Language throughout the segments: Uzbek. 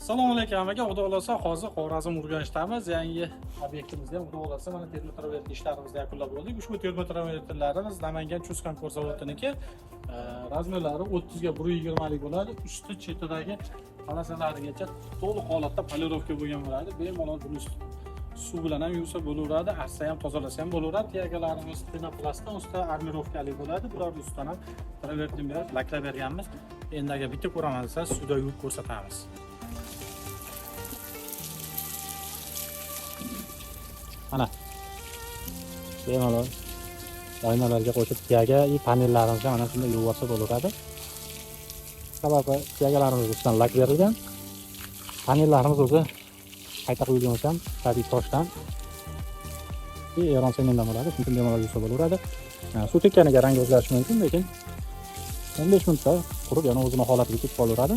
Assalomu alaykum hammaga. Xudo xohlasa, hozir Xorazm Urganchdamiz. Yangi obyektimizda ham, Xudo xohlasa, mana termotravertr ishlarimizni yakunlab bo'ldik. Ushbu termotravertrlarimiz Namangan Chuskan zavodiniki. Размер lari 30 ga 120 lik bo'ladi. Usti chetidagi palasalarigacha to'liq holatda polirovka bo'lgan bo'ladi. Bemalol buni suv bilan ham yuvsa bo'laveradi, arsa ham, tozalasa ham bo'laveradi. Тяга larimiz penoplastdan, usti армировка li bo'ladi. Bularni ustidan ham travertin berib, laklab berganmiz. Endi agar bitta ko'raman desa, suvda yuvib ko'rsatamiz. Mana bemalol oynalarga qo'shib тяга и panellarimizni mana shunday yuvib olsa bo'laveradi. Sababi тяга larimiz ustidan lak berilgan. Panellarimiz o'zi qayta quyilgan bo'lsa ham tabiiy toshdan и Eron sementdan bo'ladi. Shuning uchun bemalol yuvsa bo'laveradi. Suv tekkaniga rang o'zgarishi mumkin, lekin 15 minutda qurib, yana o'zini holatiga ketib qolaveradi.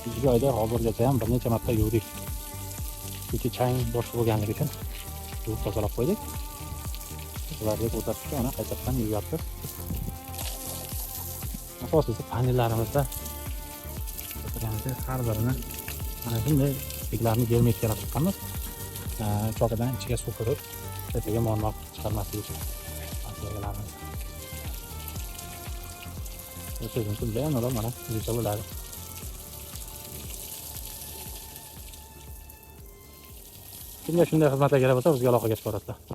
Biz bu joyda hozirgacha ham bir necha marta yuvdik. Chunki chang boshqa bo'lganligi uchun yuvib tozalab qo'ydik. Ularga ko'rsatishga mana qaytadan yuvyapmiz. Asosiysi, panellarimizda o'tirganimizda har birini mana shunday beklarni germetikalab chiqqanmiz. Chokadan ichiga suv kirib, ertaga muammo chiqarmasligi uchun. Panellarimiz. O'sha mumkin, bemalol mana yuvsa bo'ladi. Kimga shunday xizmatlar kerak bo'lsa, bizga aloqaga chiqaverasizlar.